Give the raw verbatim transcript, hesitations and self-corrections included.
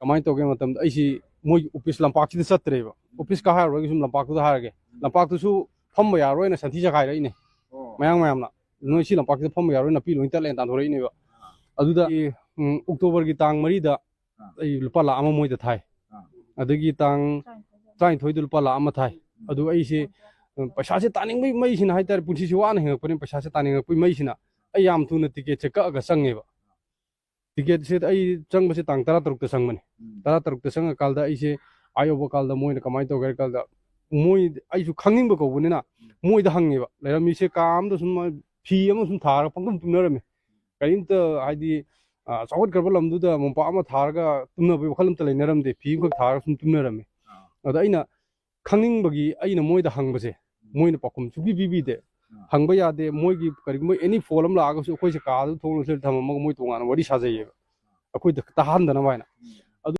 ꯀꯃꯥꯏꯅ ꯇꯧꯒꯦ ꯃꯇꯝꯗ ꯑꯩꯁꯤ ꯃꯣꯏꯒꯤ ꯑꯣꯐꯤꯁ ꯂꯝꯄꯥꯛꯁꯤꯗ ꯆꯠꯇ꯭ꯔꯦꯕ꯫ ꯑꯣꯐꯤꯁꯀ ꯍꯥꯏꯔꯨꯔꯒ ꯁꯨꯝ ꯂꯝꯄꯥꯛꯇꯨꯗ ꯍꯥꯏꯔꯒꯦ꯫ ꯂꯝꯄꯥꯛꯇꯨꯁꯨ ꯐꯝꯕ ꯌꯥꯔꯣꯏꯅ ꯁꯟꯊꯤ ꯆꯈꯥꯏꯔꯛꯏꯅꯦ꯫ ꯑꯣ꯫ ꯃꯌꯥꯝ ꯃꯌꯥꯝꯅ, "ꯅꯣꯏ ꯁꯤ ꯂꯝꯄꯥꯛꯁꯤꯗ ꯐꯝꯕ ꯌꯥꯔꯣꯏ, ꯅꯥꯄꯤ ꯂꯣꯏ ꯇꯠꯂꯦꯅ" ꯇꯥꯟꯊꯣꯔꯛꯏꯅꯦꯕ꯫ ꯑꯗꯨꯗ ꯑꯩ, ꯎꯝ, ꯑꯣꯛꯇꯣꯕꯔꯒꯤ ꯇꯥꯡ ꯃꯔꯤꯗ ꯑꯥ꯫ ꯑꯩ ꯂꯨꯄꯥ ꯂꯥꯈ ꯑꯃ ꯃꯣꯏꯗ ꯊꯥꯏ꯫ ꯑꯥ꯫ ꯑꯗꯒꯤ ꯇꯥꯡ ꯇꯔꯥꯅꯤꯊꯣꯏꯗ ꯂꯨꯄꯥ ꯂꯥꯈ ꯑꯃ ꯊꯥꯏ꯫ ꯎꯝ꯫ ꯑꯗꯨ ꯑꯩꯁꯦ, ꯎꯝ, ꯄꯩꯁꯥꯁꯦ ꯇꯥꯅꯤꯡꯕꯩ ꯃꯩꯁꯤꯅ ꯍꯥꯏꯇꯥꯔꯦ, ꯄꯨꯟꯁꯤꯁꯦ ꯋꯥꯅ ꯍꯤꯡꯉꯛꯄꯅꯤꯅ ꯄꯩꯁꯥꯁꯦ ꯇꯥꯅꯤꯡꯉꯛꯄꯩ ꯃꯩꯁꯤꯅ ꯑꯩ ꯌꯥꯝ ꯊꯨꯅ ꯇꯤꯀꯦꯠꯁꯦ ꯀꯛꯑꯒ ꯆꯪꯉꯦꯕ꯫ ꯇꯤꯀꯦꯠꯁꯦ ꯑꯩ ꯆꯪꯕꯁꯦ ꯇꯥꯡ ꯇꯔꯥꯇꯔꯨꯛꯇ ꯆꯪꯕꯅꯤ꯫ ꯎꯝ꯫ ꯇꯔꯥꯇꯔꯨꯛꯇ ꯆꯪꯉꯀꯥꯟꯗ ꯑꯩꯁꯦ ꯑꯥ ꯌꯧꯕ ꯀꯥꯟꯗ ꯃꯣꯏꯅ ꯀꯃꯥꯏꯅ ꯇꯧꯒꯦ ꯍꯥꯏ ꯀꯥꯟꯗ, ꯃꯣꯏ, ꯑꯩꯁꯨ ꯈꯪꯅꯤꯡꯕ ꯀꯧꯕꯅꯤꯅ ꯎꯝ꯫ ꯃꯣꯏꯗ ꯍꯪꯉꯦꯕ꯫ ꯂꯩꯔꯝꯃꯤꯁꯦ ꯀꯥ ꯑꯃꯗ ꯁꯨꯝ ꯐꯤ ꯑꯃ ꯁꯨꯝ ꯊꯥꯔꯒ ꯄꯪꯇꯨꯝ ꯇꯨꯝꯅꯔꯝꯃꯤ꯫ ꯀꯔꯤꯝꯇ ꯍꯥꯏꯗꯤ, ꯑ, ꯆꯥꯎꯈꯠꯈ꯭ꯔꯕ ꯂꯝꯗꯨꯗ ꯃꯣꯝꯄꯥꯛ ꯑꯃ ꯊꯥꯔꯒ ꯇꯨꯝꯅꯕꯒꯤ ꯋꯥꯈꯜ ꯑꯝꯇ ꯂꯩꯅꯔꯝꯗꯦ꯫ ꯐꯤ ꯑꯃꯈꯛ ꯊꯥꯔꯒ ꯁꯨꯝ ꯇꯨꯝꯅꯔꯝꯃꯤ꯫ ꯑꯥ꯫ ꯑꯗ ꯑꯩꯅ ꯈꯪꯅꯤꯡꯕꯒꯤ ꯑꯩꯅ ꯃꯣꯏꯗ ꯍꯪꯕꯁꯦ, ꯎꯝ꯫ ꯃꯣꯏꯅ ꯄꯥꯎꯈꯨꯝ ꯁꯨꯡꯄꯤ ꯄꯤꯕꯤꯗꯦ꯫ ꯑꯥ꯫ ꯍꯪꯕ ꯌꯥꯗꯦ꯫ ꯃꯣꯏꯒꯤ ꯀꯔꯤꯒꯨꯝꯕ any phone ꯑꯃ ꯂꯥꯛꯑꯒꯁꯨ ꯑꯩꯈꯣꯏꯁꯦ ꯀꯥꯗ ꯊꯣꯡ ꯂꯣꯟꯁꯤꯜꯂ ꯊꯝꯃꯝꯃꯒ ꯃꯣꯏ ꯇꯣꯉꯥꯟꯅ ꯋꯥꯔꯤ ꯁꯥꯖꯩꯌꯦꯕ꯫ ꯑꯩꯈꯣꯏꯗ ꯇꯥꯍꯟꯗꯅꯕ ꯍꯥꯏꯅ꯫ ꯎꯝ꯫